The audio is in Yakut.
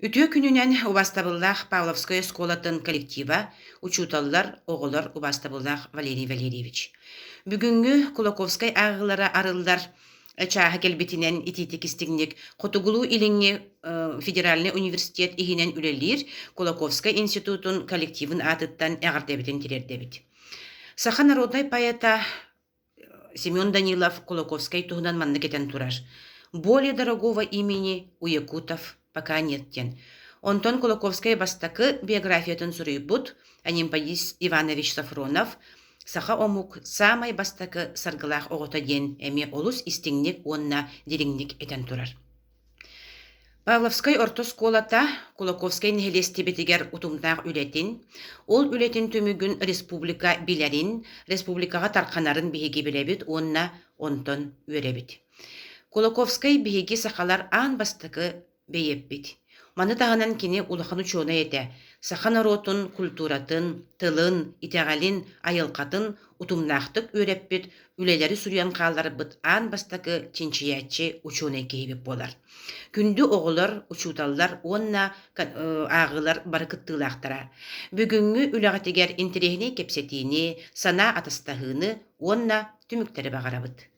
Үтүө күнүнэн убаастабыллаах Павловскай оскуолатын коллектива, учууталлар, оҕолор убаастабыллаах Валерий Валерьевич. Бүгүҥҥү Кулаковскай ааҕыылара арыллар чааһа кэлбитинэн итиитик истиҥник Хотугулуу-Илиҥҥи федеральнай университет иһинэн үлэлиир Кулаковскай институтун коллективын аатыттан эҕэрдэбитин тириэрдэбит. Саха народнай поэта Семен Данилов Кулаковскай туһунан маннык этэн турар: «Более дорогого имени у якутов пока нет» диэн. Онтон Кулаковскай бастакы биографиятын суруйбут Анемподист Иванович Софронов саха омук саамай бастакы саргылаах оҕото диэн эмиэ олус истиҥник уонна дириҥник этэн турар. Павловскай орто оскуолата Кулаковскай нэһилиэстибэтигэр утумнаах үлэтин, ол үлэтин түмүгүн республика билэрин, республикаҕа тарҕанарын биһиги билэбит уонна онтон үөрэбит. Кулаковскай биһиги сахалар аан бастакы бэйиэппит. Маны таһынан кини улахан учуонай этэ, саха норуотун культуратын, тылын, итэҕэлин, айылҕатын утумнаахтык үөрэппит, үлэлэри суруйан хаалларбыт аан бастакы чинчийээччи учуонай киһибит буолар. Күндү оҕолор, учууталлар уонна ааҕыылар бары кыттыылаахтара. Бүгүҥҥү үлэҕитигэр интэриэһинэй кэпсэтиини, санаа атастаһыыны уонна түмүктэри баҕарабыт.